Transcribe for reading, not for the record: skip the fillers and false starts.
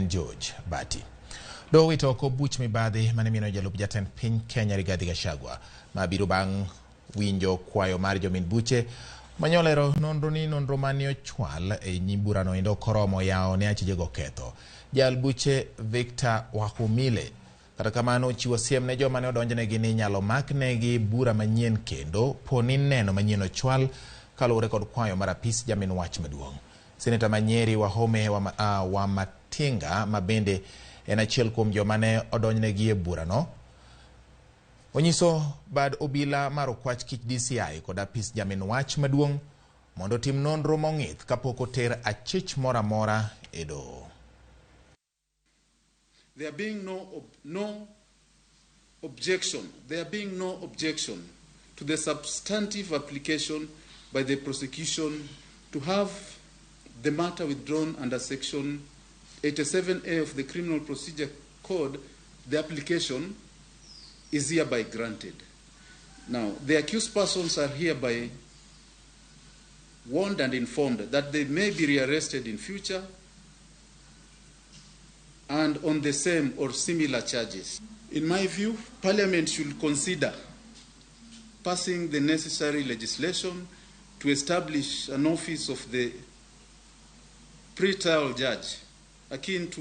En George Bati. Doho owito oko buch mibadhi mane mino jalup jatend piny Kenya Rigathi Gachagua ma biro bang' winjo kwayo mar jomin buche manyolero nonro ni nonro mane ochwal e nyim burano endo koromo yawo ne achijego ketho. Jal buche Victor Wahumile kata kamano ochiwo siem ne joma ne odonjnegi ni inyalo maknegi bura manyien kendo po ni neno manyien ochwal kaluwore kod kwayo mar apis jamin wach maduong'. Seneta ma Nyeri Wahome Wamatinga ma bende en achiel kuom joma ne odonjnegi e burano onyiso bad obila mar okwach kich DCI kod apis jamin wach maduong' mondo otim nonro mong'ith kapok oter achich moro amora e doho. There being no objection to the substantive application by the prosecution to have the matter withdrawn under Section 87A of the Criminal Procedure Code, the application is hereby granted. Now, the accused persons are hereby warned and informed that they may be rearrested in future and on the same or similar charges. In my view, Parliament should consider passing the necessary legislation to establish an office of the pre-trial judge akin to